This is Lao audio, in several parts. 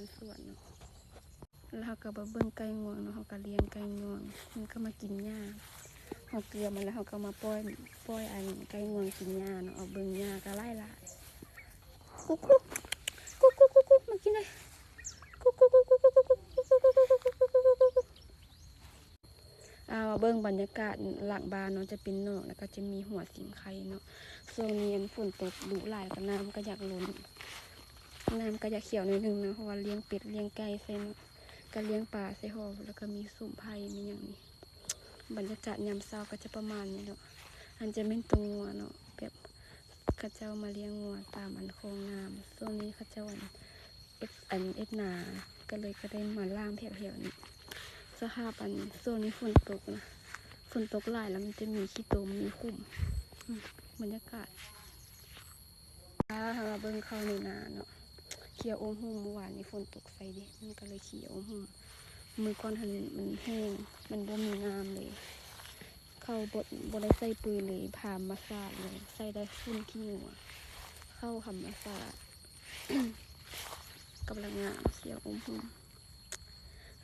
ນສວນເນາະ. ແລ້ວເຮົາກໍມາເບິ່ງໄກ່ງວງເນາະ, ເຮົາກໍລ້ຽງໄກ່ງວງ ມັນກໍມາກິນຫຍ້າ. ເຮົາເກືອມັນແລ້ວເຮົາກໍມາປ່ອຍ ປ່ອຍອັນໄກ່ງວງກິນຫຍ້າເນາະ. ເອົາເບິ່ງຫຍ້າກໍຫຼາຍໆ. ກຸກກຸກ ກຸກກຸກ ກຸກກຸກ ມາກິນເລີຍ. ກຸກກຸກ ກຸກກຸກ ກຸກກຸກ ກຸກກຸກ ກຸກກຸກ ກຸກກຸກ. ອ່າ ມາເບິ່ງບັນຍາກາດຫຼັງບ້ານເນາະ, ຈະເປັນໜອງ ແລ້ວກໍຈະມີຫົວສິງໄຄເນາະ. ຊ່ວງນີ້ອັນຝົນຕົກດຸຫຼາຍ ກໍນ້ຳກໍຢາກລົ້ນ ນ້ຳກໍຢາກຂຽວໜ້ອຍໜຶ່ງເນາະ, ເພາະວ່າລ້ຽງເປັດລ້ຽງໄກ່ໃສ່ເນາະ, ກໍລ້ຽງປາໃສ່ຫໍ ແລ້ວກໍມີສົມໄຜ່ມີຫຍັງນີ້. ບັນຍາກາດຍາມເຊົ້າກໍຈະປະມານນີ້ເນາະ. ອັນຈະແມ່ນຕົວງົວເນາະ, ແບບເຂົາເຈົ້າມາລ້ຽງງົວຕາມອັນຄອງນ້ຳ. ຊ່ວງນີ້ເຂົາເຈົ້າອັນ ເຮັດ ອັນເຮັດນາ ກໍເລີຍ ກໍໄດ້ມາລ້າງແຖວໆນີ້. ສະພາບອັນຊ່ວງນີ້ຝົນຕົກນະ, ຝົນຕົກຫຼາຍແລ້ວມັນຈະມີຂີ້ຕົມ ມີຂຸມ. ອືມ ບັນຍາກາດ ພາເຮົາມາເບິ່ງເຂົ້າໃນນາເນາະ, ຂຽວອົມຫຸ່ມ. ມື້ວານນີ້ຝົນຕົກໃສ່ເດ້ ມັນກໍເລີຍຂຽວອົມຫຸ່ມ. ມື້ກ່ອນຫັ້ນມັນແຫ້ງ ມັນບໍ່ມີນ້ຳເລີຍ. ເຂົ້າບໍ່ ບໍ່ໄດ້ໃສ່ປຸ໋ຍເລີຍ, ທຳມະຊາດເລີຍ, ໃສ່ແຕ່ຝຸ່ນຂີ້ງົວ. ເຂົ້າທຳມະຊາດ ກຳລັງງາມ ຂຽວອົມຫຸ່ມ.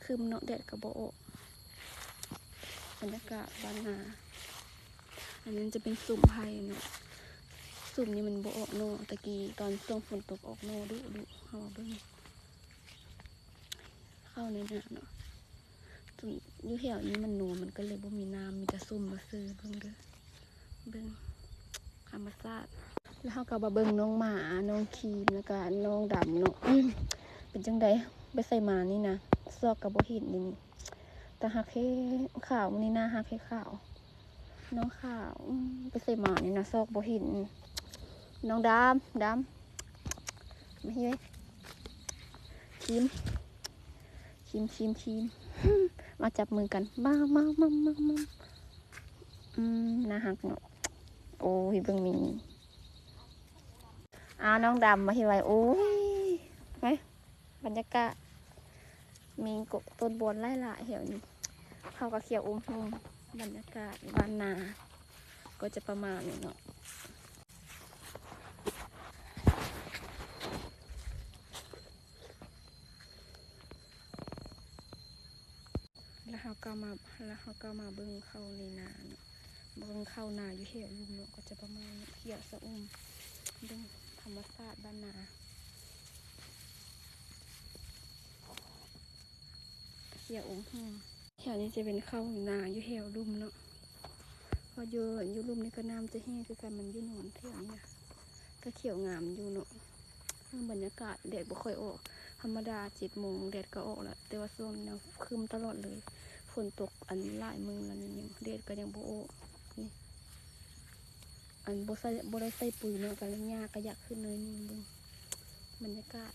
ຄຶ້ມເນາະ, ແດດກໍບໍ່ອອກ. ບັນຍາກາດບ້ານນາ. ອັນນັ້ນຈະເປັນສຸມໄຜ່ເນາະ, ສຸມນີ້ມັນບໍ່ອອກໜໍ່. ຕະກີ້ຕອນຊ່ວງຝົນຕົກອອກໜໍ່ດຸໆ. ເຮົາມາເບິ່ງເຂົ້າໃນນາເນາະ. ຢູ່ແຖວນີ້ມັນໂນນ ມັນກໍເລີຍບໍ່ມີນ້ຳ, ມີແຕ່ຊຸ່ມມາຊື່. ເບິ່ງເດີ ເບິ່ງທຳມະຊາດ. ແລ້ວເຮົາກໍມາເບິ່ງນ້ອງໝາ ນ້ອງຄຣີມ ແລ້ວກໍນ້ອງດຳເນາະ. ເປັນຈັ່ງໃດ ໄປໃສມານີ້ນະ? ຊອກກໍບໍ່ເຫັນນີ້. ຕາຮັກແທ້ ຂາວ ມື້ນີ້ໜ້າຮັກແທ້ຂາວ. ນ້ອງຂາວ ອືມ ໄປໃສມານີ້ນະ ຊອກບໍ່ເຫັນ. ນ້ອງດຳ ດຳ ມາເຮີ້ຍ ຄຣີມ ຄຣີມ ຄຣີມ ຄຣີມ ມາຈັບມືກັນ ມາ ມາ ມາ ມາ ມາ. ອືມ ໜ້າຮັກເນາະ. ໂອ້ຍ ເບິ່ງມີ ອ້າວ ນ້ອງດຳ ມາເຮັດໄວ. ໂອ້ຍ ໄປ ບັນຍາກາດ ມີຕົ້ນບອນຫຼາຍໆແຖວນີ້. ເຂົາກໍຂຽວອົມຫຸ່ມ. ບັນຍາກາດບ້ານນາກໍຈະປະມານນີ້ເນາະ. ແລ້ວເຮົາກໍມາ ແລ້ວເຮົາກໍມາເບິ່ງເຂົ້າໃນນາເນາະ, ເບິ່ງເຂົ້ານາຢູ່ແຖວລຸ່ມເນາະ, ກໍຈະປະມານນີ້ ຂຽວຊະອຸ່ມ. ເບິ່ງທຳມະຊາດບ້ານນາ ຂຽວອົມຫຸ່ມ. ແຖວນີ້ຈະເປັນເຂົ້ານາຢູ່ແຖວລຸ່ມເນາະ, ເພາະຢູ່ ຢູ່ລຸ່ມນີ້ກໍນ້ຳຈະແຫ້ງຄືກັນ, ມັນຢູ່ນອນແຖວນີ້ນະ. ກໍຂຽວງາມຢູ່ເນາະ. ເບິ່ງບັນຍາກາດ ແດດບໍ່ຄ່ອຍອອກ. ທຳມະດາເຈັດໂມງແດດກໍອອກແລ້ວ, ແຕ່ວ່າຊ່ວງນີ້ນະ ຄຶ້ມຕະຫຼອດເລີຍ. ຝົນຕົກອັນຫຼາຍມື້ແລ້ວນີ້ ຍັງ ແດດກໍຍັງບໍ່ອອກ. ນີ້ ອັນບໍ່ໃສ່ ບໍ່ໄດ້ໃສ່ປຸ໋ຍເນາະ, ກໍເລີຍຫຍ້າກໍຢາກຂຶ້ນໜ້ອຍໜຶ່ງ. ເບິ່ງບັນຍາກາດ